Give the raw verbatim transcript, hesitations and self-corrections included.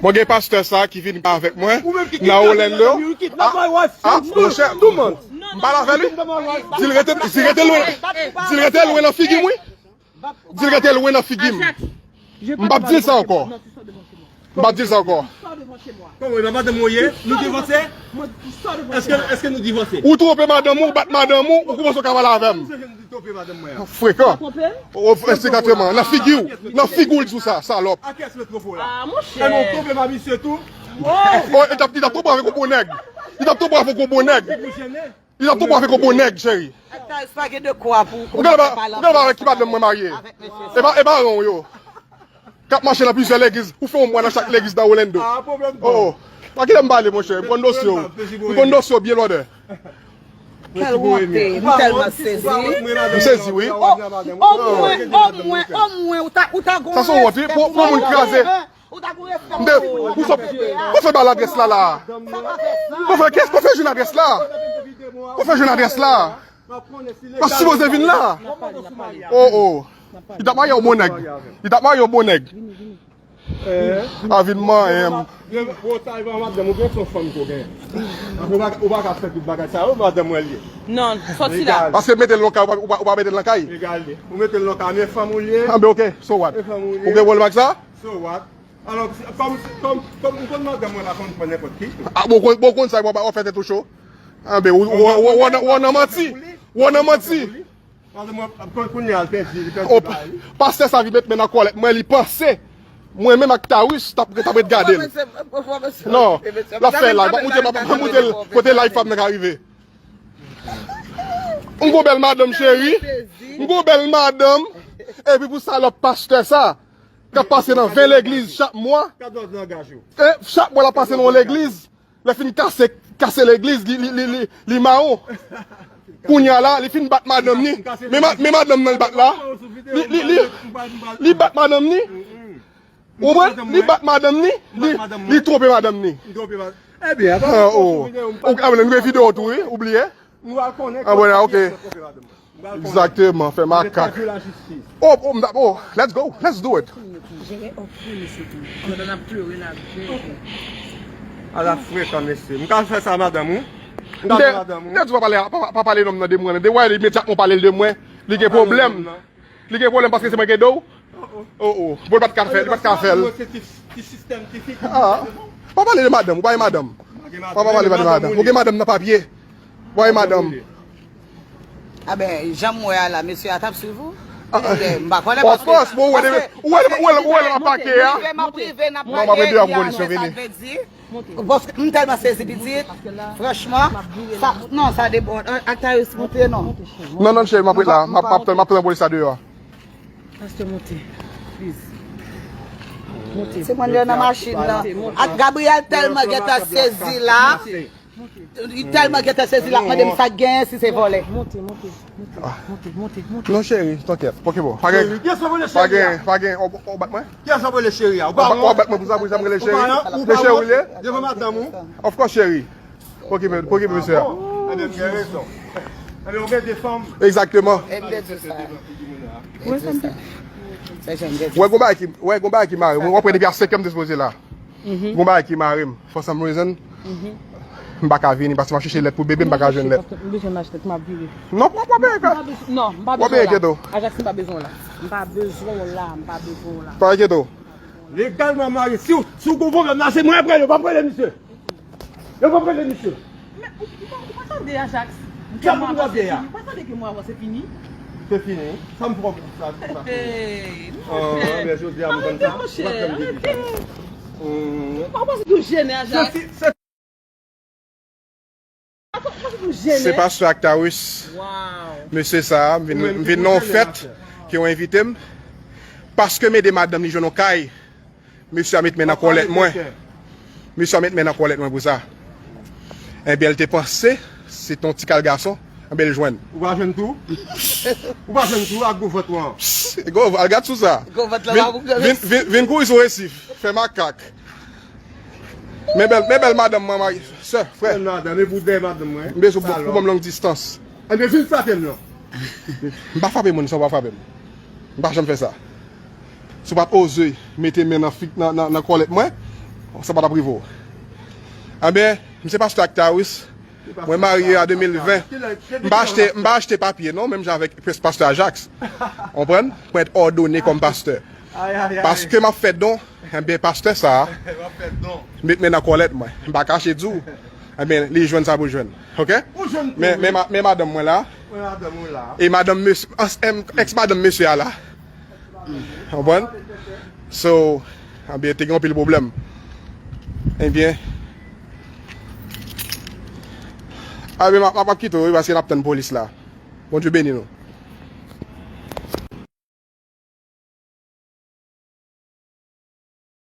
Mwen gen pastè sa ki vin avèk mwen nan Orlando. Ah, ah, monchè, m pale avè li. Di l rete, di l rete lwen, di l rete lwen nan figi m, wi. Di l rete lwen nan figi m. M p ap di l sa ankò. M p ap di l sa ankò. Kòman, e pa madanm mwen ye? Nou divorce? Èske, èske nou divorce? Ou twonpe madanm ou, ou bat madanm ou, ou kòmanse ka pale avè m. Frekan. O, ensigatreman. Nan figi w. Nan figi w l di w sa, salòp. A kiyès mwen twonpe w la? Ah, monchè. E mwen twonpe pa misye tou? O, li t ap, li t ap twonpe avèk yon bon nèg. Li t ap twonpe avèk yon bon nèg. Li t ap twonpe avèk yon bon nèg, cheri. Ou genlè pa, ou genlè pa avèk ki madanm mwen marye. E pa, e pa ran w yo. K ap mache nan plizyè legliz. Ou fè yon mwa nan chak legliz nan Orlando. Oh, oh. Pa kite m pale, monchè. M konn dosye w. M konn dosye w byen lòdè. Kèl wonte, m tèlman sezi. M sezi, wi. O, omwen, omwen, omwen, ou ta, ou ta gon respè pou madanm mwen. Sa se wonte, wi. Pou, pou moun kraze. Ou ta gon respè pou madanm mwen. Ou fè ba l adrès la, la. Ou fè kès, ou fè jwenn adrès la. Ou fè jwenn adrès la. Ou sipoze vin la. Oh, oh. Li t ap marye yon bon nèg. Li t ap marye yon bon nèg. Eh. A vin manyen m. Ou ta rive an madanm, ou gen son fanm ke w gen. Ou pa, ou pa ka fè tout bagay sa yo, madanm mwen li ye. Non, sòti la. Paske mete l nan kay, ou pa, ou pa, ou pa mete l nan kay. Egal li. Ou mete l nan kay, men fanm ou li ye. Anben, ok, so what? Men fanm ou li ye. Ou gen pwoblèm ak sa? So what? Alò, kòm, kòm, kòm ou konn madanm mwen pa konn pran nenpòt ki. Ah, bon, konn, bon, konn sa, bon, pa fè tèt ou cho. Anben, ou, ou, ou, ou, ou nan manti. Ou nan manti. Madanm mwen, kounye a, l pèdi, li pèdi bagay li. Pastè sa vin met men nan kòlèt mwen, li panse mwen menm ak Tawis t ap, t ap ret gade l. Non, l ap fè live, m ap moute, m ap moute l kote live pa m nan ka rive. M gon bèl madanm, cheri. M gon bèl madanm. Epi pou salòp pastè sa, k ap pase nan ven legliz chak mwa. E chak mwa l ap pase nan yon legliz. Lè fin kase, kase legliz, li, li, li, li, li mawon. Kounye a la, li fin bat madanm ni. Men ma-, men madanm nan li bat la. Li, li, li, li bat madanm ni. Ou konprann? Li bat madanm ni. Li, li twonpe madanm ni. Ebyen, oh, oh. Ou ka vle nou gen videyo tou, wi, ou bliye? Nou al konnen. Ah, bon, ok. Egzakteman, fè makak. Oh, oh, m ta-, oh, let's go, let's do it. Ala frekan, mesye. M ka fè sa, madanm ou? M ka fè madanm ou? M te di w pa pale, pa, pa pale nonm nan de mwen. De w imedyatman w pale l de mwen, li gen pwoblèm. Li gen pwoblèm paske se mwen ki ede w. Oh, oh. Bon, li pa t ka fè l, li pa t ka fè l. Ah, pa pale de madanm, ou pa gen madanm. Pa, pa pale de madanm. Ou gen madanm nan papye. Ou pa gen madanm. Aben, jan m wè a la, mesye a t ap swiv ou. M pa konnen paske, paske, paske, prive, prive, n ap pale, men sa vle di. Paske m tèlman sezi, pitit. Franchman, sa, non, sa debòde. An, Actaris, monte non. Non, non, cheri, m ap ret la. M ap, m ap tann, m ap tann polis la deyò a. Pastè, monte. Please. Monte. Se mwen nan machin nan. Monte, monte. Ak Gabriel tèlman gentan sezi la. Li tèlman gentan sezi, l ap mande m sa k genyen, si se vòlè. Monte, monte, monte, monte, monte, monte. Non, cheri, tankyèt. Pòkipon. Pa gen, pa gen, pa gen, ou, ou bat mwen? Kiyès w ap rele cheri a? Ou pa wont? Ou bat mwen pou sa, pou sa, m rele cheri. Ou pa wont? Devan madanm ou? Of course, cheri. Pòkipe, pòkipe mesye a. Ebyen, ou gen rezon. Ebyen, ou gen de fanm. Egzakteman. Wè, gon bagay ki, wè, gon bagay ki mare m. W ap wè depi a senk è m te sipoze la. Gon bagay ki mare m. For some reason, m pa ka vini paske m ap chèche lèt pou bebe, m pa ka jwenn lèt. M bezwen mache tèt, m ap vire. Non, w ap peye. Non, m pa bezwen w la. Ajax, m pa bezwen w la. M pa bezwen w la, m pa bezwen w la. Pa enkyete w. Legalman marye. Si w, si w gon pwoblèm la, se mwen ap rele, w p ap rele misye. Yo p ap rele misye. Men, ou, ou, ou pa tande, Ajax? Sa pou nou tande a. Ou pa tande ke mwa se fini? Se fini. Sa m pran pou sa, pou sa fini. Hey, monchè. Ah, men jodi a, m konn sa. Arete, monchè, arete. Ou pa panse tou jennen, Ajax? Se, se, se pastè Actaris. Wow. Mesye sa, m vin, m vin nan yon fèt ke yo envite m. Paske m ede madanm li jwenn yon kay. Mesye a met men nan kòlèt mwen. Mesye a met men nan kòlèt mwen pou sa. Enben, l te panse se t on ti kal gason. Enben, l jwenn. Ou pa jwenn tou? Ou pa jwenn tou ak gwo vant ou an? Gwo, al gad sou sa. Gwo vant lan pa pou gwo. Vin, vin, vin, vin kouri sou resif. Fè makak. Men bèl, men bèl madanm mwen, mari, sè, frè. Bèl madanm, e pou dèyè madanm mwen. M bezwen pou, pou ban m long distans. Enben, vin frape m non. M pa frape moun san w pa frape m. M pa janm fè sa. Si w pa t oze mete men nan, fi- nan, nan, nan kòlèt mwen, sa pa t ap rive w. Ebyen, m se pastè Actaris. Mwen marye an de mil ven. M pa achte, m pa achte papye, non, menm jan avèk pastè Ajax. Konprann? Mwen t òdone kòm pastè. Paske m ap fè don, ebyen, pastè sa a met men nan kòlèt mwen. M pa kache di w. Ebyen, li jwenn sa pou jwenn. Oke? Men, men, ma- men madanm mwen la. E madanm mesye, ans- em- èks madanm mesye a la. Konprann? So, ebyen, te gen anpil pwoblèm. Ebyen, ebyen, m ap- m ap kite w, wi, paske n ap tann polis la. Bondye beni nou.